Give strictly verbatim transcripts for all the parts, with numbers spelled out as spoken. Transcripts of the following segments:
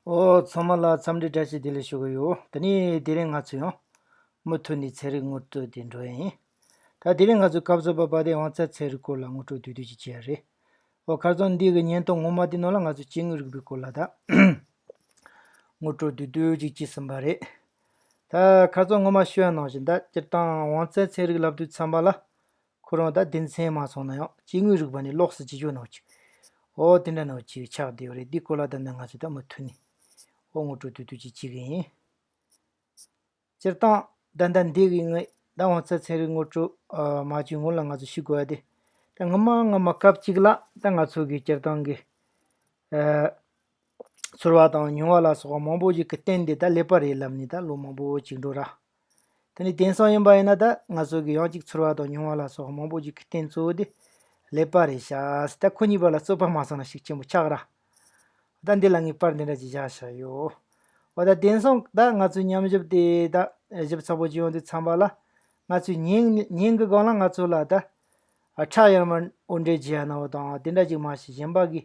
ཨོ། ཚང་མ་ལ་འཚམས་འདྲི་བཀྲ་ཤིས་བདེ་ལེགས་ཞུ་གི་ཡོད། དེ་ནས་དེ་རིང་ང་ཚོ་ཡང་མུ་མཐུད་ནས་ཚན་རིག་ངོ་སྤྲོད་དེ་འགྲོ་ཡ་ཡིན། ད་དེ་རིང་ང་ཚོ་སྐབས་སུ་བབས་པ་དེ་དབང་རྩ་ཚན་རིག་སྐོར་ལ་ངོ་སྤྲོད་བསྡུས་བསྡུས་ཅིག་བྱས་རེད། ཨོ། ཁ་སང་འདི་གི་བརྙན་ཐུང་ངོ་མ་དེ་ནང་ལ་ང་ཚོ་སྐྱེ་དངོས་རིག་པའི་སྐོར་ལ་ད་ངོ་སྤྲོད་བསྡུས་བསྡུས་ཅིག་བྱས་ཟིན་པ་རེད། ད་ཁ་སང་ངོ་མ་ཞུ་ཡ་ནང་བཞིན་ད་སྤྱིར་བཏང་དབང་རྩ་ཚན་རིག་ལབ་དུས་ཙམ་པ་ལ། ཁོ་རང་ད་སྡེ་ཚན་མ་སོང་ན་ཡང་སྐྱེ་དངོས་རིག་པ་ནས་ལོགས་སུ་ཅི་བྱོས་ནོ་ཅིག་ཨོ་དེ་འདྲ་ནོ་ཅིག་ཆགས་བསྡད་ཡོད་རེད། འདི་སྐོར་ལ་ད་ནི་ང་ཚོས་ད་མུ་མཐུད་ནས་ཨོ་ངོ་སྤྲོད་བསྡུས་བསྡུས་ཅིག་བྱེད་ཀྱི་ཡིན། སྤྱིར་བཏང་ད་ལྟ་འདི་གི་ངས་ད་དབང་རྩ་ཚན་རིག་ངོ་སྤྲོད་ཨ་མ་བྱས་སྔོན་ལ་ང་ཚོ་ཤེས་དགོས་ཡ་དེ། ད་སྔ་མ་སྔ་མ་སྐབས་གཅིག་ལ་ད་ང་ཚོ་གི་སྤྱིར་བཏང་གི་ཨ། ཚོར་བ་དང་མྱོང་བ་ལ་སོགས་པ་མང་པོ་ཞིག་གི་རྟེན་དེ་ད་ཀླད་པ་རེད་ལབ་ནས་ད་ལོ་མང་པོ་ཅིག་འགྲོ་ར། དེ་ནས་དེང་སང་ཡིན་པ་ཡིན་ན་ད་ང་ཚོ་གི་ཡང་ཅིག་ཚོར་བ་དང་མྱོང་བ་ལ་སོགས་པ་མང་པོ་ཞིག་གི་རྟེན་གཙོ་བོ་དེ་ཀླད་པ་རེད་ཤག་ད་ཁོ་གཉིས་བར་ལ་རྩོད་པ་མ་སོང་ན་ཤུགས་ཆེན་པོ་ཆགས་ར། ད་འདི་ལ་ངས་པར་འདི་འདྲ་ཅིག་བཞག་བཞག་ཡོད། འོ་ད་དེང་སང་ད་ང་ཚོའི་ཉམས་ཞིབ་དེ་ད་ཞིབ་ཚགས་པོ་ཅིག་ཡོང་དུས་ཙམ་པ་ལ་ང་ཚོའི་ཉིན་ཉིན་གི་སྒང་ལ་ང་ཚོ་ལ་ད་ཁྲག་ཡར་མར་དབོར་འདྲེན་བྱེད་ཡ་ན་བ་དང་དེ་འདྲ་ཅིག་མ་ཤེས་གཞན་པ་གི་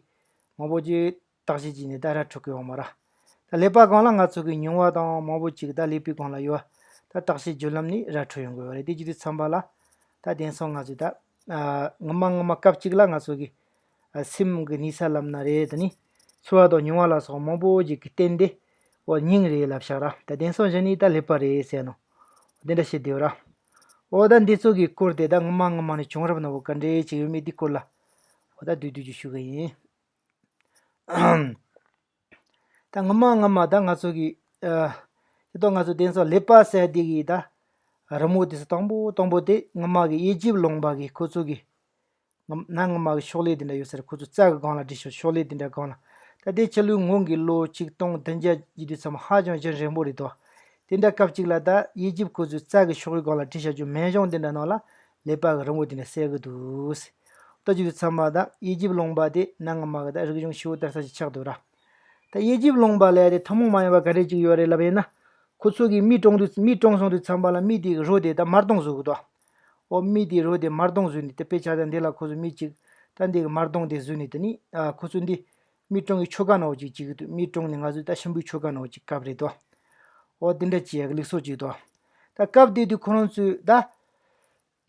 མང་པོ་ཅིག་བརྟག་དཔྱད་བྱས་ནས་ད་ར་འཕྲོད་ཀྱི་ཡོད་མ་ར། ད་ཀླད་པ་སྒང་ལ་ང་ཚོ་གི་མྱོང་བ་དང་མང་པོ་ཅིག་ད་ཀླད་པའི་སྒང་ལ་ཡོད། ད་བརྟག་དཔྱད་བརྒྱུད་ལམ་ནས་ར་འཕྲོད་ཡོང་གི་ཡོད་རེད། དེ་བྱེད་དུས་ཙམ་པ་ལ་ད་དེང་སང་ང་ཚོས་ད་ཨ་སྔོན་མ་སྔོན་མ་སྐབས་གཅིག་ལ་ང་ཚོ་གི་ཨ་སེམས་ཀྱི་གནས་ས་ལབ་ན་རེད། དེ་ནི་ཚོར་བ་དང་མྱོང་བ་ལ་སོགས་མང་པོ་ཅིག་གི་རྟེན་དེ་འོ་སྙིང་རེད་ལབ་ཤག་ར། ད་དེང་སང་གཞི་ནས་ད་ཀླད་པ་རེད་ཟེར་ནོ། དེ་འདྲ་བཤད་བསྡད་ཡོད་ར། འོ་ད་འདི་ཚོ་གི་སྐོར་དེ་ད་སྔོན་མ་སྔོན་མ་ནས་བྱུང་རབས་ན་འོ་ག་འདྲས་ཅིག་ཡོད་མེད་འདི་སྐོར་ལ་འོ་ད་བསྡུས་བསྡུས་ཅིག་ཞུ་གི་ཡིན། ད་སྔོན་མ་སྔོན་མ་ད་ང་ཚོ་གི་ཨ་ད་ང་ཚོ་དེང་སང་ཀླད་པ་ཟེར་དེ་གི་ད་རི་མོ་དེ་ཚོ་དང་པོ་དང་པོ་དེ་སྔོན་མ་གི་ཨི་ཇིབ་ལུང་པ་གི་ཁོ་ཚོ་གི་ང་ན་སྔོན་མ་གི་ཤོག་ལྷེ་དེ་འདྲ་ཡོད་ས་རེད། ཁོ་ཚོ་རྩྭ་གི་སྒང་ལ་བྲིས་ཤོག་ཤོག་ལྷེ་དེ་འདྲ་སྒང་ལ། ད་དེ་ཕྱི་ལོའི་སྔོན་གྱི་ལོ་ཆིག་སྟོང་བདུན་བརྒྱ་བརྒྱད་ཅུ་ཙམ་ཧ་ཅང་ཅིག་རིང་པོ་རེད་དོ། དེ་འདྲ་སྐབས་གཅིག་ལ་ད་ཨི་ཇིབ་ཁོ་ཚོས་རྩྭ་གི་ཤོག་གུའི་སྒང་ལ་བྲིས་བཞག་རྒྱུ་སྨན་གཞུང་དེ་འདྲ་ནང་ལ་ཀླད་པ་གི་རི་མོ་དེ་འདྲ་གསལ་གི་འདུག་ཟེར། ལྟ་རྒྱུ་དེ་ཚང་མ་ད་ཨི་ཇིབ་ལུང་པ་དེ་ན་སྔ་མ་གི་ད་རིག་གཞུང་ཧྲིལ་བོ་དར་ས་ཞིག་ཆགས་འདུག་ར། ད་ཨི་ཇིབ་ལུང་པ་ལ་ཡ་དེ་ཐུན་མོང་མ་ཡིན་པ་ག་རེ་ཅིག་ཡོད་རེད་ལབ་ཡིན་ན། ཁོ་ཚོ་གིས་མི་གྲོངས་དུས་མི་གྲོངས་སོང་དུས་ཙམ་པ་ལ་མི་དེའི་རོ་དེ་ད་དམར་གདུང་བཟོ་གི་འདུག་འོ་མི་དེའི་རོ་དེ་དམར་གདུང་བཟོས་ནས་དེ་དཔེ་ཆ་དང་འདི་ལ་ཁོ་ཚོ་མི་གཅིག་ད་འདི་གི་དམར་གདུང་དེ་བཟོས་ནས་དེ་ནི་ཨ་ཁོ་ཚོ་འདི་མི་གྲོངས་ཀྱི་ཆོ་ག་ནང་བཞིན་བྱེད་ཀྱི་འདུག་མི་གྲོངས་ནས་ང་ཚོས་ད་གཤིན་པོའི་ཆོ་ག་ནང་བཞིན་སྐབས་རེད་དོ། འོ་དེ་འདྲ་བྱེད་ཡག་གི་ལུགས་སྲོལ་ཅིག་འདུག་ད་སྐབས་དེ་དུས་ཁོ་རང་ཚོས་ད་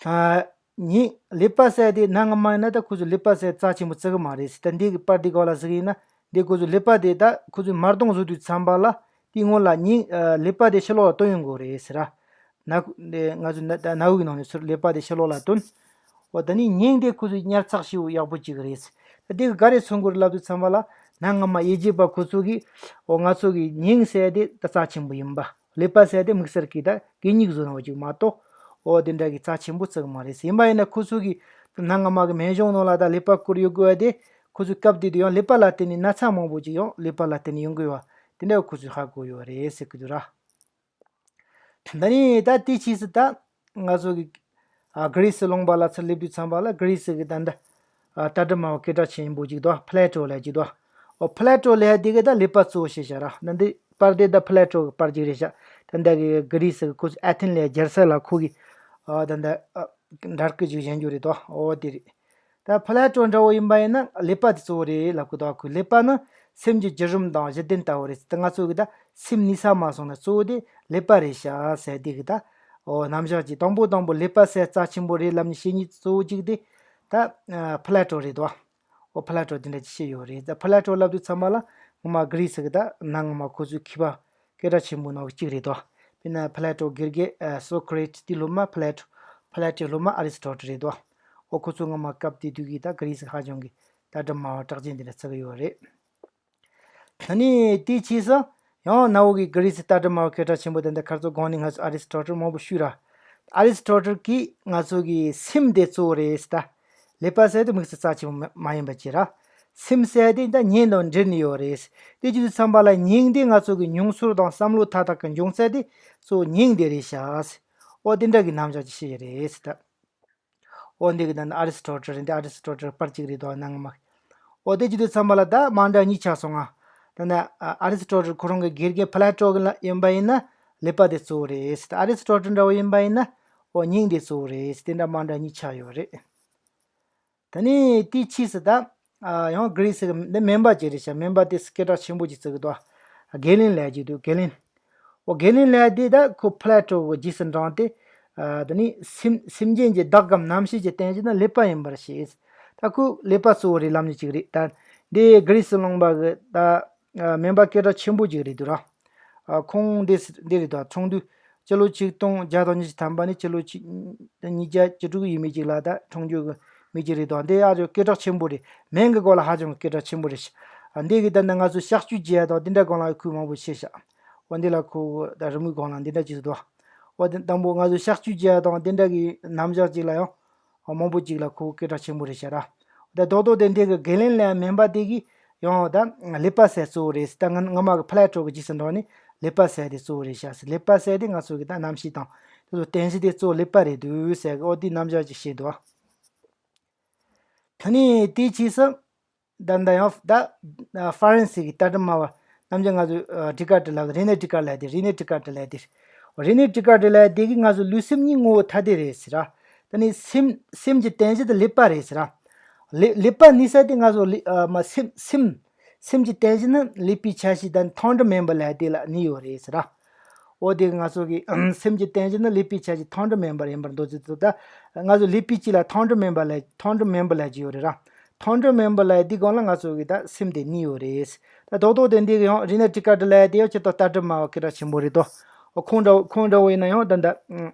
ཨ་ཉིན་ཀླད་པ་ཟེར་དེ་ན་སྔ་མ་ཡིན་ན་ད་ཁོ་ཚོས་ཀླད་པ་ཟེར་རྩ་ཆེན་པོ་བརྩི་གི་མ་རེད་ཟེར། ད་འདི་གི་པར་འདི་ག་ལ་གཟིགས་ཡིན་ན་འདི་ཁོ་ཚོས་ཀླད་པ་དེ་ད་ཁོ་ཚོས་དམར་གདུང་བཟོ་དུས་ཙམ་པ་ལ་དེའི་སྔོན་ལ་ཉིན་ཨ་ཀླད་པ་དེ་ཕྱི་ལོགས་ལ་བཏོན་ཡོང་དགོས་རེད་ཟེར་ར། ན་ཁོ་འདི་ང་ཚོ་ན་ད་ན་འུ་གི་ནང་ནས་ཚུར་ཀླད་པ་དེ་ཕྱི་ལོགས་ལ་བཏོན། འོ་ད་ནི་སྙིང་དེ་ཁོ་ཚོས་ཉར་ཚགས་ཞེ་པོ་ཡག་པོ་བྱེད་གི་རེད་ཟེར། ད་འདི་གི་ག་རེ་མཚོན་གི་རེད་ལབ་དུས་ཙམ་པ་ལ་ན་སྔ་མ་ཨི་ཇིབ་པ་ཁོ་ཚོ་གིས་འོ་ང་ཚོ་གི་སྙིང་ཟེར་དེ་ད་རྩ་ཆེན་པོ་ཡིན་པ། ཀླད་པ་ཟེར་དེ་དམིགས་བསལ་གྱི་ད་གད་སྙིགས་བཟོ་ནོ་ཅིག་མ་གཏོགས། འོ་དེ་འདྲ་གི་རྩ་ཆེན་པོ་བརྩི་གི་མ་རེད་ཟེར། ཡིན་པ་ཡིན་ན་ཁོ་ཚོ་གི་ན་སྔ་མ་གི་སྨན་གཞུང་ནང་ལ་ད་ཀླད་པ་བསྐུར་ཡོད་དགོས་པ་དེ་ཁོ་ཚོའི་སྐབས་དེ་དུས་ཡང་ཀླད་པ་ལ་བརྟེན་ནས་ན་ཚ་མང་པོ་ཅིག་ཡང་ཀླད་པ་ལ་བརྟེན་ནས་ཡོང་གི་ཡོད་པ་དེ་འདྲ་ཁོ་ཚོས་ཧ་གོ་ཡོད་རེད་ཟེར་གི་འདུག་ར། ད་ནི་ད་དེའི་ཕྱིས་སུ་ད་ང་ཚོ་གི་ཨ་གྷི་རི་སི་ལུང་པ་ལ་ཚུར་སླེབས་དུས་ཙམ་པ་ལ་གྷི་རི་སི་གི་ད་འདི་ཨ་ལྟ་གྲུབ་སྨྲ་བ་སྐད་གྲགས་ཆེན་པོ་ཅིག་འདུག་ཕ་ལེ་ཊོ་ལབ་ཅིག་འདུག་འོ་ཕ་ལེ་ཊོ་ལབ་དེ་གི་ད་ཀླད་པ་གཙོ་བོ་བྱས་བཞག་ར། ད་འདི་པར་དེ་ད་ཕ་ལེ་ཊོ་གི་པར་ཅིག་རེད་ཤག་ད་འདི་གི་གྷི་རི་སི་གི་ཁོ་ཚོ་ཨ་ཐེན་ལ་རྒྱལ་ས་ལ་ཁོ་གི་ཨ་ད་འདི་ཨ་འདྲ་སྐུ་ཅིག་བཞེངས་རྒྱུ་རེད་དོ། འོ་དེ་རེད། ད་ཕ་ལེ་ཊོ་འདྲ་བོ་ཡིན་པ་ཡིན་ན་ཀླད་པ་དེ་གཙོ་བོ་རེད་ལབ་གི་འདུག་ཁོས་ཀླད་པ་ནི་སེམས་ཀྱི་བརྒྱུད་རིམ་དང་གཞི་རྟེན་ལྟ་བུ་རེད་ཟེར། ད་ང་ཚོ་གི་ད་སེམས་གནས་ས་མ་སོང་ན་གཙོ་བོ་དེ་ཀླད་པ་རེད་ཤག་ཟེར་དེ་གི་ད་འོ་རྣམ་གཞག་ཅིག་དང་པོ་དང་པོ་ཀླད་པ་ཟེར་རྩ་ཆེན་པོ་རེད་ལབ་ནས་བཤད་མཁན་གཙོ་བོ་གཅིག་དེ་ད་ཕ་ལེ་ཊོ་རེད་དོ། འོ་ཕ་ལེ་ཊོ་དེ་འདྲ་ཅིག་བཤད་ཡོད་རེད། ད་ཕ་ལེ་ཊོ་ལབ་དུས་ཚང་མ་ལ་ངོ་མ་གྷི་རི་སི་གི་ད་ནང་ངོ་མ་ཁོ་ཚོའི་མཁས་པ་སྐད་གྲགས་ཆེན་པོ་ནང་གི་གཅིག་རེད་དོ། དཔེར་ན་ཕ་ལེ་ཊོ་དགེ་རྒན་ཨ་སོ་ཀི་རེ་ཊི་སི་དེའི་སློབ་མ་ཕ་ལེ་ཊོ། ཕ་ལེ་ཊོའི་སློབ་མ་ཨ་རི་སི་ཊོ་ཊལ་རེད་དོ། འོ་ཁོ་ཚོ་སྔོན་མ་སྐབས་དེ་དུས་ཀྱི་ད་གྷི་རི་སི་ཧ་ཅང་གི་ལྟ་གྲུབ་སྨྲ་བ་གྲགས་ཅན་དེ་འདྲ་བརྩི་གི་ཡོད་རེད། ད་ནི་དེའི་ཕྱིས་སུ་ཡང་གནའ་བོ་གི་གྷི་རི་སི་ལྟ་གྲུབ་སྨྲ་བ་སྐད་གྲགས་ཆེན་པོ་དེ་འདྲ་ཁ་རྩང་གོང་ནས་ང་ཚོ་ཨ་རི་སི་ཊོ་ཊལ་མང་པོ་ཞུས་ར། ཨ་རི་སི་ཊོ་ཊལ་གིས་ང་ཚོ་གི་སེམས་དེ་གཙོ་བོ་རེད་ཟེར། ད་ཀླད་པ་ཟེར་དེ་དམིགས་བསལ་རྩ་ཆེན་པོ་མ་ཡིན་པ་ཅིག་ར། སེམས་ཟེར་དེ་ད་སྙིང་དང་འབྲེལ་ནས་ཡོད་རེད། དེ་བྱེད་དུས་ཙམ་པ་ལ་སྙིང་དེ་ང་ཚོ་གི་མྱོང་ཚོར་དང་བསམ་བློ་མཐའ་དག་གི་འབྱུང་རྩ་དེ་གཙོ་བོ་སྙིང་དེ་རེད་ཤག་འོ་དེ་འདྲ་གི་རྣམ་གཞག་ཅིག་བཤད་ཡོད་རེད་ཟེར། ད་འོ་འདི་གི་ད་ནི་ཨ་རི་སི་ཊོ་ཊལ་རེད། འདི་ཨ་རི་སི་ཊོ་ཊལ་པར་གཅིག་རེད་དོ། ནང་མ། འོ་དེ་བྱེད་དུས་ཙམ་པ་ལ་ད་མ་འདྲ་གཉིས་ཆགས་སོང་ང་། ད་ནི་ཨ་རི་སི་ཊོ་ཊལ་ཁོ་རང་གི་དགེ་རྒན་ཕ་ལེ་ཊོ་གི་ལ་ཡིན་པ་ཡིན་ན་ཀླད་པ་དེ་གཙོ་བོ་རེད་ཟེར། ཨ་རི་སི་ཊོ་ཊལ་འདྲ་བོ་ཡིན་པ་ཡིན་ན་འོ་སྙིང་དེ་གཙོ་བོ་རེད་ཟེར། དེ་འདྲ་མ་འདྲ་གཉིས་ཆགས་ཡོད་རེད། ད་ནི་དེའི་ཕྱིས་སུ་ད་ཨ་ཡང་གྷི་རི་སི་གི་འདི་སྨན་པ་ཅིག་རེད་ཤག་སྨན་པ་དེ་སྐད་གྲགས་ཆེན་པོ་ཅིག་བརྩི་གི་འདུག་གེ་ལིན་ལབ་ཀྱི་འདུག། གེ་ལིན། འོ་གེ་ལིན་ལབ་དེ་ད་ཁོ་ཕ་ལེ་ཊོ་གི་རྗེས་སུ་འབྲངས་ཏེ། ཨ་དེ་ནི་སེམས་སེམས་ཅན་གྱི་བདག་གམ་རྣམ་ཤེས་ཀྱི་རྟེན་གཞི་ནི་ཀླད་པ་ཡིན་པར་བཤད། ད་ཁོ་ཀླད་པ་གཙོ་བོ་རེད་ལབ་ནི་ཅིག་རེད། ད་འདི་གྷི་རི་སི་ལུང་པ་གི་ད་ཨ་སྨན་པ་སྐད་གྲགས་ཆེན་པོ་ཅིག་རེད་འདུག་ར། ཨ་ཁོང་འདི་འདི་རེད་དོ། ཆུང་དུས་སྤྱི་ལོ་ཆིག་སྟོང་བརྒྱ་དང་ཉི་ཤུ་ཐམ་པ་ནས་སྤྱི་ལོ་ཆིག་ཉིས་བརྒྱ་བཅུ་དྲུག་ཡས་མས་ཅིག་ལ་ད་འཁྲུངས་རྒྱུ་གི་མི་ཅིག་རེད་དོ། འདི་ཨ་ཅོ་སྐད་གྲགས་ཆེན་པོ་རེད། སྨན་གྱི་སྐོར་ལ་ཧ་ཅང་གི་སྐད་གྲགས་ཆེན་པོ་རེད་ཤག། ཨ་འདི་གི་ད་ནི་ང་ཚོ་གཤག་བཅོས་བྱེད་ཡ་དང་དེ་འདྲ་སྒང་ལ་ཁོས་མང་པོ་བཤད་ཤག། འོ་འདི་ལ་ཁོ་ད་རི་མོའི་སྒང་ལ་འདི་འདྲ་ཅིག་འདུག། འོ་དེ་དང་པོ་ང་ཚོ་གཤག་བཅོས་བྱེད་ཡ་དང་དེ་འདྲ་གི་རྣམ་གཞག་ཅིག་ལ་ཡང་མང་པོ་ཅིག་ལ་ཁོ་སྐད་གྲགས་ཆེན་པོ་རེད་ཤག་ར། ད་རྡོག་རྡོག་དེ་འདི་གི་གེ་ལིན་ལབ་སྨན་པ་དེ་གིས་ཡང་ད་ཀླད་པ་ཟེར་གཙོ་བོ་རེད་ཟེར། ད་ང་ང་མ་གི་ཕ་ལེ་ཊོ་གི་རྗེས་སུ་འབྲངས་ནས་ཀླད་པ་ཟེར་དེ་གཙོ་བོ་རེད་ཤག་ཟེར། ཀླད་པ་ཟེར་དེ་ང་ཚོ་གི་ད་རྣམ་ཤེས་དང་དེ་ཚོ་རྟེན་གཞི་དེ་གཙོ་བོ་ཀླད་པ་རེད་འདུག་ཟེར་གི། འོ་དེའི་རྣམ་གཞག་ཅིག་བཤད་འདུག། ད་ནི་དེའི་ཕྱིས་སུ། ད་ད་ཡང་ད་ཧྥ་རན་སི་གི་ལྟ་གྲུབ་སྨྲ་བ་རྣམ་རྒྱལ་ང་ཚོས་ཨ་ཌི་ཀར་ཊི་ལབ། རེ་ནེ་ཌི་ཀར་ཊི་ལབ་དེ། རེ་ནེ་ཌི་ཀར་ཊི་ལབ་དེ། རེ་ནེ་ཌི་ཀར་ཊི་ལབ་དེ་གིས་ང་ཚོ་ལུས་སེམས་གཉིས་ངོ་བོ་ཐ་དད་རེད་ཟེར་ར། ད་ནི་སེམས་སེམས་ཀྱི་རྟེན་གཞི་དེ་ཀླད་པ་རེད་ཟེར་ར། ཀླད་ཀླད་པ་གནས་ས་དེ་ང་ཚོ་ལུས་ཨ་མ་སེམས་སེམས་སེམས་ཀྱི་རྟེན་གཞི་ནི་ཀླད་པའི་ཆ་ཤས་དང་མཐོང་གྲོལ་མེད་པ་ལབ་དེ་ལ་གནས་ཡོད་རེད་ཟེར་ར། འོ་དེ་ང་ཚོ་གི་སེམས་ཀྱི་རྟེན་གཞི་ནི་ཀླད་པའི་ཆ་ཤས་མཐོང་གྲོལ་མེད་པ་ཡིན་པར་འདོད་ཚུལ་དུ། ད་ང་ཚོ་ཀླད་པའི་དཀྱིལ་ལ་མཐོང་གྲོལ་མེད་པ་ལ་མཐོང་གྲོལ་མེད་པ་ལབ་ཀྱི་ཡོད་རེད་ར། མཐོང་གྲོལ་མེད་པ་ལབ་དེའི་སྒང་ལ་ང་ཚོ་གི་ད་སེམས་དེ་གནས་ཡོད་རེད། ད་རྡོག་རྡོག་དེ་འདི་གི་ཡང་རེ་ནེ་ཌི་ཀར་ཊི་ལབ་དེ་ཡང་ཁྱེད་ད་ལྟ་གྲུབ་སྨྲ་བ་སྐད་གྲགས་ཆེན་པོ་རེད་དོ། འོ་ཁོང་འདྲ་ཁོང་འདྲ་བོ་ཡིན་ན་ཡང་ད་ད་ཨུམ།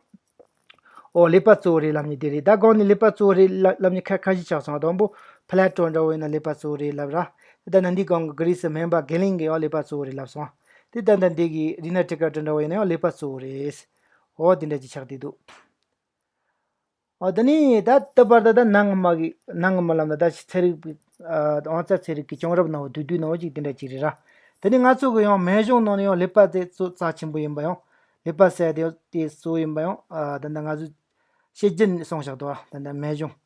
འོ་ཀླད་པ་གཙོ་བོ་རེད་ལབ་མཁན་དེ་རེད། ད་གོང་ནས་ཀླད་པ་གཙོ་བོ་རེད་ལབ་ལབ་མཁན་ཁ་ཁ་ཤས་ཆགས་སོང་། དང་པོ་ཕ་ལེ་ཊོ་འདྲ་བོ་ཡིན་ན་ཀླད་པ་གཙོ་བོ་རེད་ལབ་ར། ད་ནི་འདི་གོང་གི་གྷི་རི་སི་སྨན་པ་གེ་ལིན་གྱིས་ཡང་ཀླད་པ་གཙོ་བོ་རེད་ལབ་སོང་། དེ་ད་ད་འདི་གི་རེ་ནེ་ཌི་ཀར་ཊི་འདྲ་བོ་ཡིན་ན་ཡང་ཀླད་པ་གཙོ་བོ་རེད། འོ་དེ་འདྲ་ཅིག་ཆགས་བསྡད་འདུག། འོ་དེ་ནས་ད་ལྟ་བར་ད་ད་གནའ་སྔ་མ་གི་གནའ་སྔ་མ་ལབ་ན་ད་ཚན་རིག་པའི་ཨ་དབང་རྩ་ཚན་རིག་གི་བྱུང་རབས་ནང་བསྡུས་བསྡུས་ནང་བཞིན་དེ་འདྲ་ཅིག་རེད་ར། དེ་ནས་ང་ཚོ་གི་ཡང་སྨན་གཞུང་ནང་ནས་ཡང་ཀླད་པ་དེ་གཙོ་རྩ་ཆེན་པོ་ཡིན་པ་ཡང་། ཀླད་པ་ཟེར་དེ་དེ་གཙོ་ཡིན་པ་ཡང་ཨ་ད་ད་ང་ཚོས་བཤད་རྒྱུད་ནས་གསུངས་བཞག་འདུག་ཨ། ད་ད་སྨན་གཞུང་།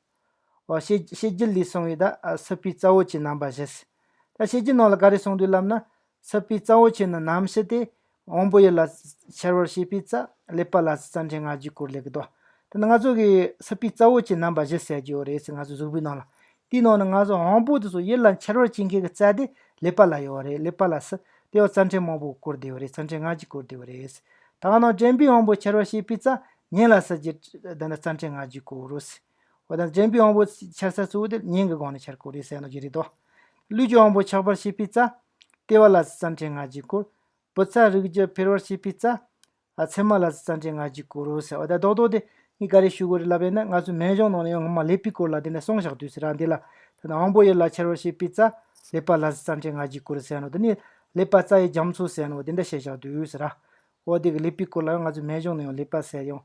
འོ་བཤད་བཤད་རྒྱུད་ལས་གསུངས་པའི་ད་ཨ་སྲིད་པའི་རྩ་བོ་ཆེ་རྣམ་པ་བཞི། ད་བཤད་རྒྱུད་ནང་ལ་ག་རེ་གསུངས་འདུག་ལབ་ན། སྲིད་པའི་རྩ་བོ་ཆེ་ནི་རྣམ་ཤེས་ཏེ། དབང་པོ་ཡུལ་ལ་འཆར་བར་བྱེད་པའི་རྩ། ཀླད་པ་ལ་རྩ་ཕྲན་ལྔ་བརྒྱའི་སྐོར་ལས་ཀྱི་དོ། དེ་ནི་ང་ཚོ་གི་སྲིད་པའི་རྩ་བོ་ཆེ་རྣམ་པ་བཞི་ཟེར་གྱི་ཡོད་རེད་ཟེར། ང་ཚོ་གཟུགས་པོའི་ནང་ལ། དེའི་ནང་ནས་ང་ཚོ་དབང་པོ་དེ་ཚོ་ཡུལ་ལ་འཆར་བར་བྱེད་མཁན་གྱི་རྩ་དེ་ཀླད་པ་ལ་ཡོད་རེད། ཀླད་པ་ལ་སྲིད་དེ་བ་རྩ་ཕྲན་མང་པོས་བསྐོར་བསྡད་ཡོད་རེད། རྩ་ཕྲན་ལྔ་བརྒྱས་བསྐོར་བསྡད་ཡོད་རེད། ད་ག་ནང་དྲན་པའི་དབང་པོ་འཆར་བར་བྱེད་པའི་རྩ་ཉིད་ལ་སྲིད་ཀྱི་དེ་ནི་རྩ་ཕྲན་ལྔ་བརྒྱས་བསྐོར་རོ་ཟེར། འོ་ད་དྲན་པའི་དབང་པོ་འཆར་ས་གཙོ་བོ་དེ་སྙིང་གི་སྒང་ནས་འཆར་གྱི་ཡོད་རེད་ཟེར་ནོ་ཅིག་རེད་དོ། ལུས་ཀྱི་དབང་པོ་ཆགས་པར་བྱེད་པའི་རྩ། ལྟེ་བ་ལ་རྩ་ཕྲན་ལྔ་བརྒྱས་བསྐོར། བུ་ཚ་རིགས་རྒྱུད་འཕེལ་བར་བྱེད་པའི་རྩ། ཨ་མཚན་མ་ལ་རྩ་ཕྲན་ལྔ་བརྒྱས་བསྐོར་རོ་ཟེར། འོ་ད་རྡོག་རྡོག་དེ་ངས་ག་རེ་ཞུ་དགོས་རེད་ལབ་པས་ན། ང་ཚོའི་སྨན་གཞུང་ནང་ནས་ཡང་སྔོན་མ་ཀླད་པའི་སྐོར་ལ་དེ་འདྲ་གསུངས་བཞག་དུས་ཟེར་ར། འདི་ལ་དེ་ནི་དབང་པོ་ཡུལ་ལ་འཆར་བར་བྱེད་པའི་རྩ། ཀླད་པ་ལ་རྩ་ཕྲན་ལྔ་བརྒྱས་བསྐོར་ཟེར་ནོ། དེ་ནི་ཀླད་པ་རྩ་ཡི་རྒྱ་མཚོ་ཟེར་ནོ་དེ་འདྲ་བཤད་བཞག་དུས་ཟེར་ར། འོ་དེ་གི་ཀླད་པའི་སྐོར་ལ་ཡང་ང་ཚོའི་སྨན་གཞུང་ནས་ཡང་ཀླད་པ་ཟེར་ཡང་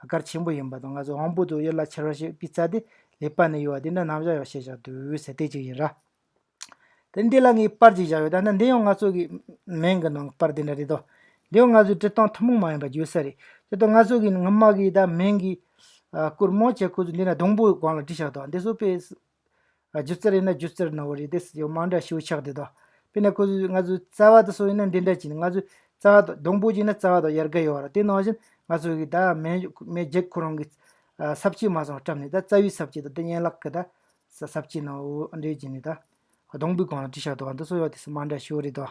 གལ་ཆེན་པོ་ཡིན་པ་དང་། ང་ཚོ་དབང་པོ་དེ་ཡུལ་ལ་འཆར་བར་བྱེད་པའི་རྩ་དེ་ཀླད་པ་ནས་ཡོད་པ་དེ་འདྲ་རྣམ་གཞག་ཡང་བཤད་བཞག་དུས་ཟེར་དེ་གཅིག་ཡིན་ར། དེ་འདི་ལ་ངས་པར་ཅིག་བཞག་ཡོད། ད་ནི་འདི་ཡང་ང་ཚོ་གི་སྨན་གྱི་ནང་པར་དེ་འདྲ་རེད་དོ། འདི་ཡང་ང་ཚོའི་འབྲི་སྟངས་ཐུན་མོང་མ་ཡིན་པ་བརྗོད་ས་རེད། དེ་ལྟར་ང་ཚོ་གི་སྔོན་མ་གི་ད་སྨན་གྱི་ཨ་སྐོར་མང་ཆེ་ཁོ་ཚོས་འདི་ན་སྡོང་པོའི་སྒང་ལ་བྲིས་བཞག་འདུག། འདི་ཚོ་དཔེ་ཨ་སྒྱུ་རྩལ་ཡིན་ན་སྒྱུ་རྩལ་ནོར་བ་རེད། དེ་ཡང་མ་འདྲ་ཞེ་པོ་ཆགས་བསྡད་འདུག། དཔེར་ན་ཁོ་ཚོས་ང་ཚོའི་རྩ་བ་དེ་ཚོ་ཡིན་ན་འདི་འདྲ་བྱས་ནས། ང་ཚོའི་རྩ་བ་དང་སྡོང་པོ་ཅིག་ཡིན་ན་རྩ་བ་དང་ཡལ་ག་ཡོད་ར། དེ་ནང་བཞིན་ང་ཚོ་གི་ད་སྨན་སྨན་རྒྱུད་ཁོ་རང་གི་ཨ་ས་བཅད་མ་སོང་བཀྲམ་ནས། ད་རྩ་བའི་ས་བཅད་དང་དེ་ཡན་ལག་གི་ད་ས་ས་བཅད་ནང་འོ་འདྲ་བྱས་ནས་ད་སྡོང་པོའི་སྒང་ལ་བྲིས་བཞག་འདུག། འདི་ཚོ་ཡང་དེ་ཚོ་མ་འདྲ་ཞེ་པོ་རེད་དོ།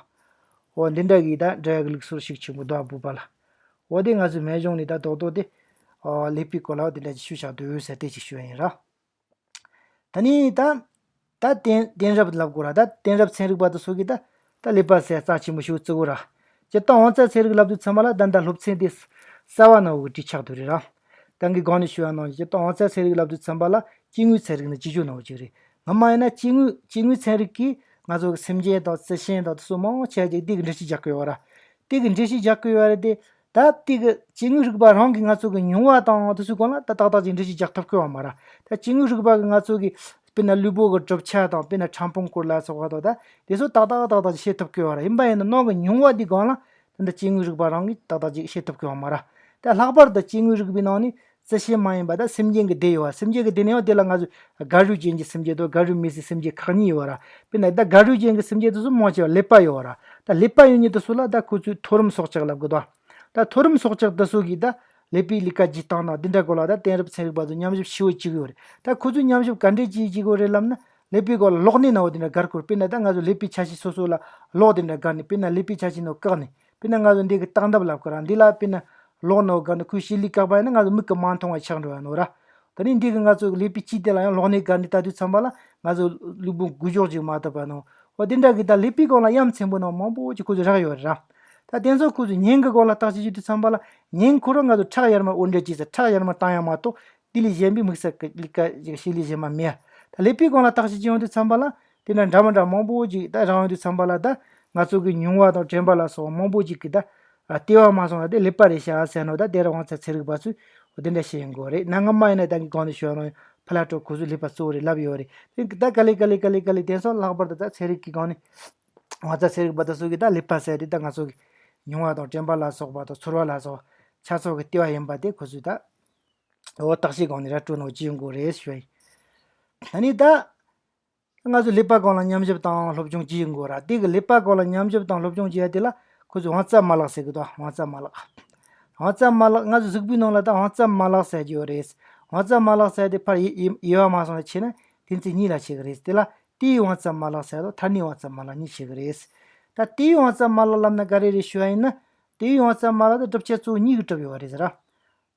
འོ་འདི་འདྲ་གི་ད་འབྲི་ཡག་གི་ལུགས་སྲོལ་ཞིག་བྱུང་གི་འདུག་བོད་པ་ལ། འོ་དེ་ང་ཚོའི་སྨན་གཞུང་ནས་ད་རྡོག་རྡོག་དེ་ཨ་ཀླད་པའི་སྐོར་ལ་འོ་དེ་འདྲ་ཅིག་ཞུས་བཞག་འདུག་ཟེར་དེ་ཅིག་ཞུ་ཡ་ཡིན་ར། ད་ནི་ད་ད་གཏན་གཏན་རབས་ལབ་དགོས་ར། ད་གཏན་རབས་ཚན་རིག་པ་དེ་ཚོ་གིས་ད་ད་ཀླད་པ་ཟེར་རྩ་ཆེན་པོ་ཞིག་བརྩི་དགོས་ར། སྤྱིར་བཏང་དབང་རྩ་ཚན་རིག་ལབ་དུས་ཚང་མ་ལ་ད་ད་སློབ་ཚན་དེ་གསར་བ་ནང་བོ་གི་བྲིས་ཆགས་དུས་རེད་ར། ད་གིན་གོང་ནས་ཞུས་པ་ནང་བཞིན་སྤྱིར་བཏང་དབང་རྩ་ཚན་རིག་ལབ་དུས་ཚང་མ་ལ་སྐྱེ་དངོས་ཚན་རིག་ནི་སྤྱི་སྤྱོད་ནང་བོ་གཅིག་རེད། སྔོན་མ་ཡིན་ན་སྐྱེ་དངོས་སྐྱེ་དངོས་ཚན་རིག་གིས་ང་ཚོ་གི་སེམས་ཅན་དང་རྩི་ཤིང་དང་དེ་ཚོ་མང་ཆེ་ཅིག་དེ་གི་འགྲེལ་བཤད་རྒྱག་གི་ཡོད་ར། དེ་གི་འགྲེལ་བཤད་རྒྱག་གི་ཡོད་རེད་དེ། ད་དེ་གི་སྐྱེ་དངོས་རིག་པ་རང་གིས་ང་ཚོ་གི་མྱོང་བ་དང་དེ་ཚོའི་སྒང་ལ་ད་ཏག་ཏག་ཅིག་འགྲེལ་བཤད་རྒྱག་ཐུབ་ཀྱི་ཡོད་མ་རེད། ད་སྐྱེ་དངོས་རིག་པ་གིས་ང་ཚོ་གི་དཔེར་ན་ལུས་པོ་གི་གྲུབ་ཆ་དང་། དཔེར་ན་ཕྲ་ཕུང་སྐོར་ལ་སོགས་པ་དང་། ད་དེ་ཚོ་ཏག་ཏག་ཏག་ཏག་ཅིག་ཤེས་ཐུབ་ཀྱི་ཡོད་རེད། ཡིན་པ་ཡིན་ན་ནང་གི་མྱོང་བ་དེའི་སྒང་ལ་ད་ད་སྐྱེ་དངོས་རིག་པ་རང་གིས་ཏག་ཏག་ཅིག་ཤེས་ཐུབ་ཀྱི་ཡོད་མ་རེད། ད་ལྷག་པར་དུ་སྐྱེ་དངོས་རིག་པའི་ནང་ནས་རྩི་ཤིང་མ་ཡིན་པ་ད་སེམས་ཅན་གྱི་སྡེ་ཡོད་པ། སེམས་ཅན་གྱི་སྡེ་ནས་ཡང་དེ་ལ་ང་ཚོས་སྒལ་རུས་ཅན་གྱི་སེམས་ཅན་དང་སྒལ་རུས་མེད་སའི་སེམས་ཅན་ཁག་གཉིས་ཡོད་ར། དཔེར་ན་ད་སྒལ་རུས་ཅན་གྱི་སེམས་ཅན་དེ་ཚོ་མང་ཆེ་བ་ཀླད་པ་ཡོད་ར། ད་ཀླད་པ་ཡོད་མཁན་དེ་ཚོ་ལ་ད་ཁོ་ཚོས་མཐོ་རིམ་སྲོག་ཆགས་ལབ་གི་འདུག། ད་མཐོ་རིམ་སྲོག་ཆགས་དེ་ཚོ་གིས་ད་ཀླད་པའི་ལས་ཀ་བྱེད་སྟངས་དང་དེ་འདྲ་སྐོར་ལ་ད་གཏན་རབས་ཚན་རིག་པ་ཚོས་ཉམས་ཞིབ་ཞེ་པོ་བྱེད་ཀྱི་ཡོད་རེད། ད་ཁོ་ཚོས་ཉམས་ཞིབ་ག་འདྲས་བྱེད་ཀྱི་ཡོད་རེད་ལབ་ན། ཀླད་པའི་སྒང་ལ་གློག་བརྙན་ནང་དེ་འདྲ་སྒར་དགོས་རེད། དཔེར་ན་ད་ང་ཚོ་ཀླད་པའི་ཆ་ཤས་སོ་སོ་ལ་གློག་དེ་འདྲ་སྒར་ནས། དཔེར་ན་ཀླད་པའི་ཆ་ཤས་ནང་བཀག་ནས། དཔེར་ན་ང་ཚོ་འདི་གི་སྟེང་འདབས་ལབ་ཀྱི་ར། འདི་ལ་དཔེར་ན་གློག་ནང་སྒར་ནས་ཁོའི་བྱེད་ལས་བཀག་པ་ཡིན་ན་ང་ཚོ་མིག་གིས་མ་མཐོང་བ་ཆགས་འགྲོ་ཡ་ནོ་ར། ད་ནི་འདི་གི་ང་ཚོ་ཀླད་པའི་དཀྱིལ་དེ་ལ་ཡང་གློག་བརྙན་སྒར་ནས་ལྟ་དུས་ཙམ་པ་ལ་ང་ཚོ་ལུས་པོ་འགུལ་ཕྱོགས་ཅིག་མ་ཐུབ་པ་ནོ། འོ་དེ་འདྲ་གི་ད་ཀླད་པའི་སྒང་ལ་ཡ་མཚན་པོ་ནང་མང་པོ་ཅིག་ཁོ་ཚོ་རག་ཡོད་རེད་ར། ད་དེ་ཚོ་ཁོ་ཚོ་སྙིང་གི་སྒང་ལ་བརྟག་དཔྱད་བྱེད་དུས་ཙམ་པ་ལ་སྙིང་ཁོ་རང་ང་ཚོ་ཁྲག་ཡར་མར་དབོར་འདྲེན་བྱེད་ས་ཁྲག་ཡར་མར་བཏང་ཡ་མ་གཏོགས། དེ་ལས་གཞན་པའི་དམིགས་བསལ་གྱི་ལས་ཀ་ཞིག་བྱེད་ལས་གཞན་པ་མེད། ད་ཀླད་པའི་སྒང་ལ་བརྟག་དཔྱད་བྱེད་ཡོང་དུས་ཙམ་པ་ལ་དེ་འདྲ་འདྲ་མི་འདྲ་མང་པོ་ཅིག་ད་རག་ཡོང་དུས་ཙམ་པ་ལ། ད་ང་ཚོ་གི་མྱོང་བ་དང་དྲན་པ་ལ་སོགས་པ་མང་པོ་ཅིག་གིས་ད་ལྟེ་བ་མ་སོང་ན་དེ་ཀླད་པ་རེད་ཤག་ཟེར་ནོ། ད་དེ་ར་དབང་རྩ་ཚན་རིག་པ་ཚོས་འོ་དེ་འདྲ་བཤད་ཡོང་གི་རེད། གནའ་སྔ་མ་ཡིན་ན་ད་གི་གོང་ནས་ཞུས་ནོ། ཕི་ལ་ཊོ་ཁོ་ཚོས་ཀླད་པ་གཙོ་བོ་རེད་ལབ་ཡོད་རེད། དེ་ད་ག་ལེ་ག་ལེ་ག་ལེ་ག་ལེ་དེང་སང་ལྷག་པར་དུ་ད་ཚན་རིག་གི་སྒང་ནས་དབང་རྩ་ཚན་རིག་པ་དེ་ཚོ་གིས་ད་ཀླད་པ་ཟེར་དེ་ད་ང་ཚོ་གི་མྱོང་བ་དང་དྲན་པ་ལ་སོགས་པ་དང་ཚོར་བ་ལ་སོགས་ཆ་ཚང་གི་ལྟེ་བ་ཡིན་པ་དེ་ཁོ་ཚོས་ད། འོ་བརྟག་དཔྱད་སྒང་ནས་ར་སྤྲོད་ནོ་ཅི་ཡོང་གི་རེད་ཞུ་ཡིན། ད་ནི་ད་ང་ཚོ་ཀླད་པ་སྒང་ལ་ཉམས་ཞིབ་དང་སློབ་སྦྱོང་ཅི་ཡོང་གི་ར། དེ་གི་ཀླད་པ་སྒང་ལ་ཉམས་ཞིབ་དང་སློབ་སྦྱོང་བྱེད་ཡ་དེ་ལ་ཁོ་ཚོས་དབང་རྩ་མ་ལག་ཟེར་གི་འདུག་དབང་རྩ་མ་ལག་དབང་རྩ་མ་ལག་ང་ཚོ་གཟུགས་པོའི་ནང་ལ་ད་དབང་རྩ་མ་ལག་ཟེར་གྱི་ཡོད་རེད། དབང་རྩ་མ་ལག་ཟེར་དེ་ཕར་དབྱེ་དབྱེ་བ་མ་སོང་ན་ཕྱེ་ན་དེ་ཚོ་གཉིས་ལ་ཕྱེ་གི་རེད། དེ་ལ་ལྟེ་བའི་དབང་རྩ་མ་ལག་ཟེར་དང་མཐའ་སྣེའི་དབང་རྩ་མ་ལག་གཉིས་ཕྱེ་གི་རེད། ད་ལྟེ་བའི་དབང་རྩ་མ་ལག་ལབ་ན་ག་རེ་རེད་ཞུ་བ་ཡིན་ན། ལྟེ་བའི་དབང་རྩ་མ་ལག་དེ་གྲུབ་ཆ་གཙོ་བོ་གཉིས་ཀྱིས་གྲུབ་ཡོད་རེད་ཟེར་ར།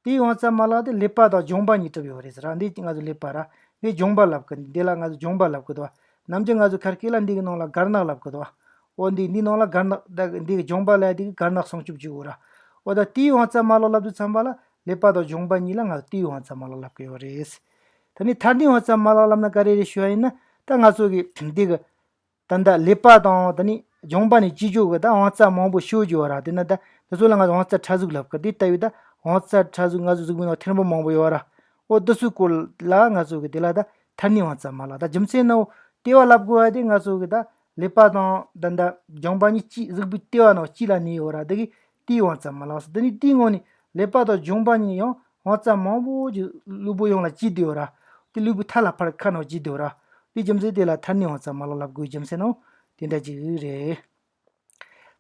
དེའི་དབང་རྩ་མ་ལག་དེ་ཀླད་པ་དང་རྒྱུངས་པ་གཉིས་གྲུབ་ཡོད་རེད་ཟེར་ར། འདི་ང་ཚོ་ཀླད་པ་ར། འདི་རྒྱུངས་པ་ལབ་གི། འདི་ལ་ང་ཚོ་རྒྱུངས་པ་ལབ་གི་འདུག་ནམ་རྒྱུན་ང་ཚོ་ཁ་སྐད་ལ་འདི་གི་ནང་ལ་སྒར་ནག་ལབ་གི་འདུག་འོ་འདི་འདི་ནང་ལ་སྒར་ནག་ད་འདི་གི་རྒྱུངས་པ་ལབ་ཡ་འདི་གི་སྒར་ནག་སྲུང་སྐྱོབ་བྱེད་དགོས་ར། འོ་ད་དེའི་དབང་རྩ་མ་ལག་ལབ་དུས་ཙམ་པ་ལ་ཀླད་པ་དང་རྒྱུངས་པ་གཉིས་ལ་ང་ཚོ་ལྟེ་བའི་དབང་རྩ་མ་ལག་ལབ་གི་ཡོད་རེད། ད་ནི་མཐའ་སྣེའི་དབང་རྩ་མ་ལག་ལབ་ན་ག་རེ་རེད་ཞུ་བ་ཡིན་ན། ད་ང་ཚོ་གི་འདི་གི་ད་ལྟ་ཀླད་པ་དང་ད་ནི་རྒྱུངས་པ་ནས་སྐྱེ་རྒྱུ་གི་ད་དབང་རྩ་མང་པོ་ཤོད་རྒྱུ་ཡོད་ར། དེ་ན་ད་འདི་ཚོ་ལ་ང་ཚོ་དབང་རྩ་ཕྲ་གཟུགས་ལབ་གི། དེ་ལྟ་བུའི་ད་དབང་རྩ་ཕྲ་གཟུགས་ང་ཚོ་གཟུགས་པོའི་ནང་ཐེར་འབུམ་མང་པོ་ཡོད་ར། འོ་འདི་ཚོའི་སྐོར་ལ་ང་ཚོ་གི་དེ་ལ་ད་མཐའ་སྣེའི་དབང་རྩ་མ་ལག་ད་རྒྱུ་མཚན་ནི་འོ་ལྟེ་བ་ལབ་དགོས་པ་དེ་ང་ཚོ་གི་ད་ཀླད་པ་དང་ད་ལྟ་རྒྱུངས་པ་གཉིས་གཅིག་གཟུགས་པོའི་ལྟེ་བ་ནང་གཅིག་ལ་གནས་ཡོད་ར། དེ་གི་ལྟེ་བའི་དབང་རྩ་མ་ལག་ཟེར། དེ་ནི་དེའི་ངོས་ནས་ཀླད་པ་དང་རྒྱུངས་པ་གཉིས་ཡང་དབང་རྩ་མང་པོ་ཅིག་ལུས་པོ་ཡོངས་ལ་སྐྱེས་བསྡད་ཡོད་ར། དེ་ལུས་པོའི་མཐའ་ལ་ཕར་ཁ་ནང་སྐྱེས་བསྡད་ཡོད་ར། དེ་རྒྱུ་མཚན་དེ་ལ་མཐའ་སྣེའི་དབང་རྩ་མ་ལག་ལབ་དགོས་རྒྱུ་མཚན་ནི་དེ་འདྲ་ཅིག་རེད།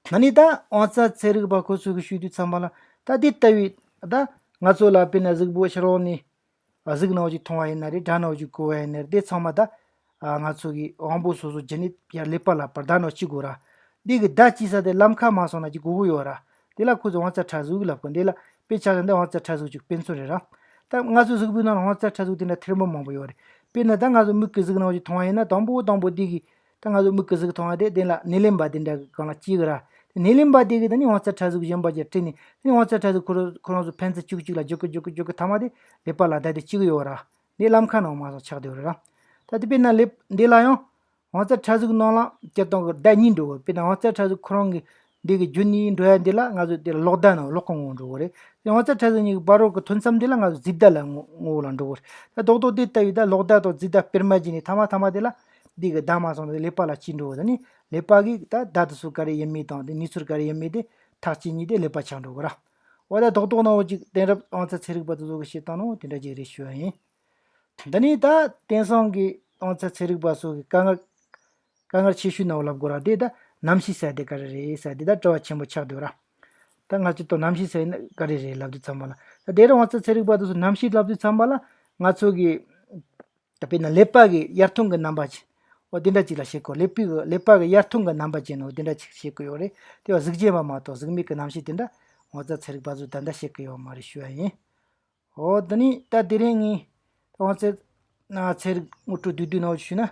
ད་ནི་ད་དབང་རྩ་ཚན་རིག་པ་ཁོ་ཚོ་གི་ཤོད་དུས་ཙམ་པ་ལ་ད་དེ་ལྟ་བུའི་ད་ང་ཚོ་ལ་དཔེར་ན་གཟུགས་པོ་ཕྱི་རོལ་ནས་གཟུགས་ནང་བཞིན་མཐོང་བ་ཡིན་ན་རེད། སྒྲ་ནང་བཞིན་གོ་བ་ཡིན་ན་རེད། དེ་ཚང་མ་ད་ང་ཚོ་གི་དབང་པོ་སོ་སོ་རྒྱུད་ནས་ཡར་ཀླད་པ་ལ་བར་བརྡ་ནང་སྐྱེ་དགོས་ར། འདི་གི་བརྡ་སྐྱེ་ས་དེ་ལམ་ཁ་མ་སོང་ན་ཅིག་དགོས་ཀྱི་ཡོད་ར། དེ་ལ་ཁོ་ཚོས་དབང་རྩ་ཕྲ་གཟུགས་ལབ་གི། འདི་ལ་དཔེ་ཆ་ཟེར་འདི་དབང་རྩ་ཕྲ་གཟུགས་ཀྱི་དཔེ་མཚོན་རེད་ར། ད་ང་ཚོའི་གཟུགས་པོའི་ནང་ལ་དབང་རྩ་ཕྲ་གཟུགས་དེ་འདྲ་ཐེར་འབུམ་མང་པོ་ཡོད་རེད། དཔེར་ན་ད་ང་ཚོ་མིག་གི་གཟུགས་ནང་བཞིན་མཐོང་བ་ཡིན་ན་དང་པོ་དང་པོ་འདི་གི་ད་ང་ཚོ་མིག་གི་གཟུགས་མཐོང་བ་དེ་དེ་ལ་སྣེ་ལེན་པ་དེ་འདྲ་གི་སྒང་ལ་སྐྱེ་གི་ར། དེ་སྣེ་ལེན་པ་དེ་གི་ད་ནི་དབང་རྩ་ཕྲ་གཟུགས་གཞན་པ་ཅིག་སྤྲད་ནས་དེ་ནི་དབང་རྩ་ཕྲ་གཟུགས་ཁོ་རང་ཁོ་རང་ཚོ་ཕན་ཚུན་གཅིག་གཅིག་ལ་རྒྱུག་གི་རྒྱུག་གི་རྒྱུག་གི་མཐའ་མ་དེ་ཀླད་པ་ལ་བརྡ་དེ་སྐྱེ་གི་ཡོད་ར། འདི་ལམ་ཁ་ནང་མ་སོང་ཆགས་བསྡད་ཡོད་རེད་ར། ད་དེ་དཔེར་ན་ལེབ་འདི་ལ་ཡང་དབང་རྩ་ཕྲ་གཟུགས་ནང་ལ་སྤྱིར་བཏང་གི་བརྡ་གཉིས་འགྲོ་གི། དཔེར་ན་དབང་རྩ་ཕྲ་གཟུགས་ཁོ་རང་གི་འདི་གི་རྒྱུད་ནས་འགྲོ་ཡ་འདི་ལ་ང་ཚོ་དེ་ལ་གློག་བརྡ་ནང་གློག་གི་ངོ་བོ་འགྲོ་གི་རེད། དེ་དབང་རྩ་ཕྲ་གཟུགས་གཉིས་ཀྱི་བར་རོལ་གི་ཐོན་མཚམས་འདི་ལ་ང་ཚོ་རྫས་བརྡ་ལ་ངོ་ངོ་བོ་ལ་འགྲོ་གི་རེད། ད་རྡོག་རྡོག་དེ་ལྟ་བུའི་ད་གློག་བརྡ་དང་རྫས་བརྡ་སྤེལ་མ་བྱས་ནས་མཐའ་མ་མཐའ་མ་དེ་ལ་འདི་གི་བརྡ་མ་སོང་ནས་ཀླད་པ་ལ་སྐྱེ་འགྲོ་གི། ད་ནི་ཀླད་པ་གིས་ད་བརྡ་དེ་ཚོ་ག་རེ་ཡིན་མིན་དང་དེ་གནས་ཚུལ་ག་རེ་ཡིན་མིན་དེ་ཐག་གཅོད་ནས་དེ་ཀླད་པ་ཆགས་འགྲོ་གི་ར། འོ་ད་རྡོག་རྡོག་ནང་བཞིན་དེང་རབས་དབང་རྩ་ཚན་རིག་པ་དེ་ཚོ་གིས་བཤད་སྟངས་ནང་དེ་འདྲ་ཅིག་རེད་ཞུ་བ་ཡིན། འདི་ནི་ད་དེང་སང་གི་དབང་རྩ་ཚན་རིག་པ་ཚོ་གི་དཀའ་ངལ་དཀའ་ངལ་ཆེ་ཤོས་ནང་ལབ་དགོས་ར། དེ་ད་གནམ་གཤིས་ཟེར་དེ་ག་རེ་རེད་ཟེར་དེ་ད་དྲི་བ་ཆེན་པོ་ཆགས་འདུག་ར། ད་ང་ཚོས་ད་གནམ་གཤིས་ཟེར་ན་ག་རེ་རེད་ལབ་དུས་ཙམ་པ་ལ། ད་དེང་རབས་དབང་རྩ་ཚན་རིག་པ་དེ་ཚོ་གནམ་གཤིས་ལབ་དུས་ཙམ་པ་ལ་ང་ཚོ་གི་ད་དཔེར་ན་ཀླད་པ་གི་ཡར་ཐོན་གི་རྣམ་པ་ཅན། འོ་དེ་འདྲ་ཅིག་ལ་བཤད་གོ། ཀླད་པའི་གི་ཀླད་པ་གི་ཡར་ཐོན་གི་རྣམ་པ་ཅན་འོ་དེ་འདྲ་ཅིག་བཤད་གི་ཡོད་རེད། དེ་བ་གཟུགས་ཅན་པ་མ་གཏོགས་གཟུགས་མེད་གི་རྣམ་ཤེས་དེ་འདྲ་དབང་རྩ་ཚན་རིག་པ་ཚོས་ད་ལྟ་བཤད་གི་ཡོད་མ་རེད་ཞུ་བ་ཡིན། འོ་དེ་ནི་ད་དེ་རིང་ངས་དབང་རྩ་ཚན་རིག་ངོ་སྤྲོད་བསྡུས་བསྡུས་ནང་ཞུས་ན་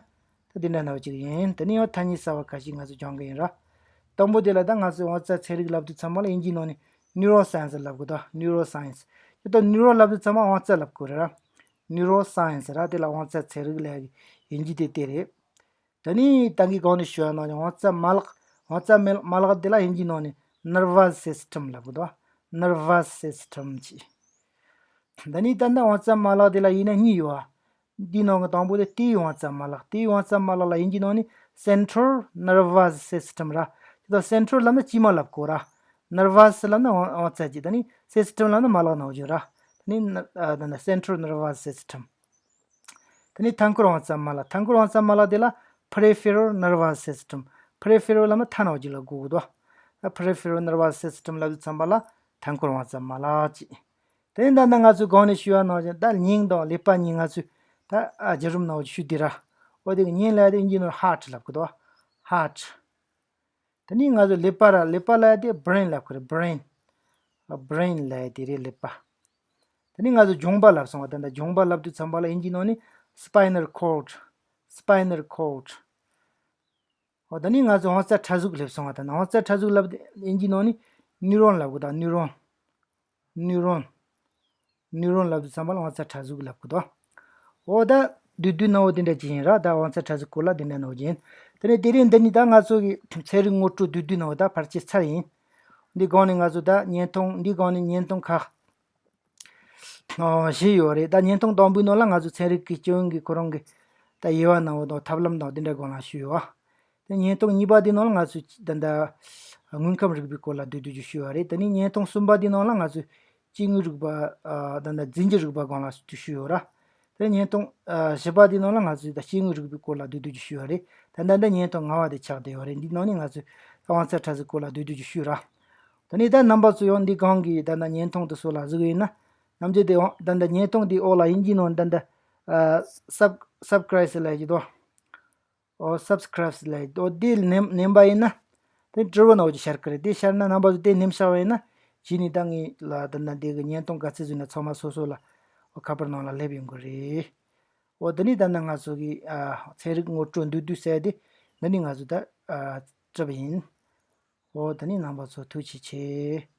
ད་དེ་འདྲ་ནང་ཅིག་ཡིན། དེ་ནི་ཡང་ཐ་སྙད་གསར་པ་ཁ་ཤས་ང་ཚོས་སྦྱང་གི་ཡིན་ར། དང་པོ་དེ་ལ་ད་ང་ཚོས་དབང་རྩ་ཚན་རིག་ལབ་དུས་ཙམ་པ་ལ་དབྱིན་ཇིའི་ནང་ནས་neuroscience་ལབ་གི་འདུག neuroscience། དེ་ད་neuro་ལབ་དུས་ཙམ་པ་དབང་རྩ་ལབ་དགོས་རེད་ར། neuroscience་ར། དེ་ལ་དབང་རྩ་ཚན་རིག་ལབ་ཡ་གི་དབྱིན་ཇི་དེ་དེ་རེད། ད་ནི་ད་གིན་གོང་ནས་ཞུ་བ་ནང་བཞིན་དབང་རྩ་མ་ལག་དབང་རྩ་མ་མ་ལག་དེ་ལ་དབྱིན་ཇིའི་ནང་ནས་nervous system་ལབ་གི་འདུག nervous system་ཅེས། ད་ནི་ད་ལྟ་དབང་རྩ་མ་ལག་དེ་ལ་དབྱེ་ན་གཉིས་ཡོད་ཨ། འདིའི་ནང་གི་དང་པོ་དེ་ལྟེ་བའི་དབང་རྩ་མ་ལག་ལྟེ་བའི་དབང་རྩ་མ་ལག་ལ་དབྱིན་ཇིའི་ནང་ནས་central nervous system་ར། དེ་དང་central་ལབ་ན་དཀྱིལ་མ་ལབ་གོ་ར། nervous་ལབ་ན་དབང་དབང་རྩ་ཅིག་ད་ནི་system་ལབ་ན་མ་ལག་ནང་བཞིན་ར། ད་ནི་ན་ཨ་ད་ནི་central nervous system། དེ་ནས་མཐའ་འཁོར་དབང་རྩ་མ་ལག་མཐའ་འཁོར་དབང་རྩ་མ་ལག་དེ་ལ་peripheral nervous system། peripheral་ལབ་ན་མཐའ་ནང་བཞིན་ལ་གོ་གི་འདུག་ད་peripheral nervous system་ལབ་དུས་ཙམ་པ་ལ་མཐའ་འཁོར་དབང་རྩ་མ་ལག་ཅེས། དེ་ནས་ད་ལྟ་ང་ཚོས་གོང་ནས་ཞུས་པ་ནང་བཞིན་ད་སྙིང་དང་ཀླད་པ་གཉིས་ང་ཚོས་ད་ཨ་བརྒྱུད་རིམ་ནང་བཞིན་ཞུས་དེ་ར། ཨོ་དེ་གི་སྙིང་ལབ་ཡ་དེ་དབྱིན་ཇི་ནང་ཧར་ཊི་ལབ་གི་འདུག་ཧར་ཊི། དེ་ནས་ང་ཚོ་ཀླད་པ་ར། ཀླད་པ་ལབ་ཡ་དེ་བྷི་རེན་ལབ་གི་རེད། བྷི་རེན། བྷི་རེན་ལབ་ཡ་དེ་རེད། ཀླད་པ། དེ་ནས་ང་ཚོ་རྒྱུངས་པ་ལབ་སོང་བ། ད་ལྟ་རྒྱུངས་པ་ལབ་དུས་ཙམ་པ་ལ་དབྱིན་ཇིའི་ནང་ནས་སི་པའི་ནལ་ཀོར་ཌི། སི་པའི་ནལ་ཀོར་ཌི། འོ་ད་ནི་ང་ཚོ་དབང་རྩ་ཕྲ་གཟུགས་སླེབས་སོང་བ། ད་ནི་དབང་རྩ་ཕྲ་གཟུགས་ལབ་དེ་དབྱིན་ཇིའི་ནང་ནས་ནིའུ་རོན་ལབ་གི་འདུག་ནིའུ་རོན། ནིའུ་རོན། ནིའུ་རོན་ལབ་དུས་ཙམ་པ་ལ་དབང་རྩ་ཕྲ་གཟུགས་ལབ་གི་འདུག་འོ་ད་བསྡུས་བསྡུས་ནང་འོ་དེ་འདྲ་ཅིག་ཡིན་ར། ད་དབང་རྩ་ཕྲ་གཟུགས་སྐོར་ལ་དེ་འདྲ་ནང་བཞིན། དེ་ནས་དེ་རིང་འདི་ནི་ད་ང་ཚོ་གི་ཚན་རིག་ངོ་སྤྲོད་བསྡུས་བསྡུས་ནང་འོ་ད་ཕལ་ཆེར་ཚར་ཡིན། འདི་སྒང་ནས་ང་ཚོ་ད་བརྙན་ཐུང་། འདི་སྒང་ནས་བརྙན་ཐུང་ཁག་ཨོ་བཞི་ཡོད་རེད། ད་བརྙན་ཐུང་དང་པོའི་ནང་ལ་ང་ཚོ་ཚན་རིག་གི་སྤྱི་ཡོངས་ཀྱི་ཁོ་རང་གི་ད་དབྱེ་བ་ནང་འོ་དང་ཐབས་ལམ་དང་དེ་འདྲ་སྒང་ལ་ཞུས་ཡོད། དེ་བརྙན་ཐུང་གཉིས་པ་དེ་ནང་ལ་ང་ཚོས་ད་ལྟ་དངོས་ཁམས་རིག་པའི་སྐོར་ལ་བསྡུས་བསྡུས་ཀྱིས་ཞུས་པ་རེད། དེ་ནས་བརྙན་ཐུང་གསུམ་པ་དེ་ནང་ལ་ང་ཚོས་སྐྱེ་དངོས་རིག་པ། ཨ། ད་ལྟ་རྫས་འགྱུར་རིག་པ་སྒང་ལ་ཞུས་ཡོད་ར། དེ་བརྙན་ཐུང་ཨ་བཞི་པ་དེ་ནང་ལ་ང་ཚོས་ད་སྐྱེ་དངོས་རིག་པའི་སྐོར་ལ་བསྡུས་བསྡུས་ཀྱིས་ཞུས་པ་རེད། ད་ལྟ་འདི་བརྙན་ཐུང་ལྔ་པ་དེ་ཆགས་བསྡད་ཡོད་རེད། འདི་ནང་ནས་ང་ཚོས་དབང་རྩ་ཕྲ་གཟུགས་སྐོར་ལ་བསྡུས་བསྡུས་ཀྱིས་ཞུས་ར། དེ་ནས་ད་རྣམ་པ་ཚོ་ཡང་འདི་སྒང་གི་ད་ལྟ་བརྙན་ཐུང་དེ་ཚོ་ལ་གཟིགས་ཡིན་ན། ནམ་རྒྱུན་དེ་ད་ལྟ་བརྙན་ཐུང་དེའི་འོག་ལ་དབྱིན་ཇིའི་ནང་ད་ལྟ་ཨ་སབ་སབ་སི་ཀ་རའིབ་ལབ་ཀྱི་འདུག་ཨོ་སབ་སི་ཀ་རའིབ་ལབ་ཀྱི་འདུག་འདི་ནེམ་ནེམ་པ་ཡིན་ན། དེ་དྲིལ་བུ་ནང་བཞིན་ཤར་གི་རེད། དེ་ཤར་ན་རྣམ་པ་ཚོ་དེ་ནེམ་བཞག་པ་ཡིན་ན། གཞི་ནས་ད་ངས་ལ་ད་ལྟ་འདི་གི་བརྙན་ཐུང་ག་ཚོད་བཟོས་ན་ཚང་མ་སོ་སོ་ལ་ཨོ་ཁ་པར་ནང་ལ་སླེབས་ཡོང་གི་རེད། ཨོ་དེ་ནས་ད་ལྟ་ང་ཚོ་གི་ཨ་ཚན་རིག་ངོ་སྤྲོད་བསྡུས་བསྡུས་ཟེར་དེ་འདི་ནས་ང་ཚོ་ད་ཨ་གྲུབ་ཡིན། ཨོ་དེ་ནས་རྣམ་པ་ཚོ་ཐུགས་རྗེ་ཆེ།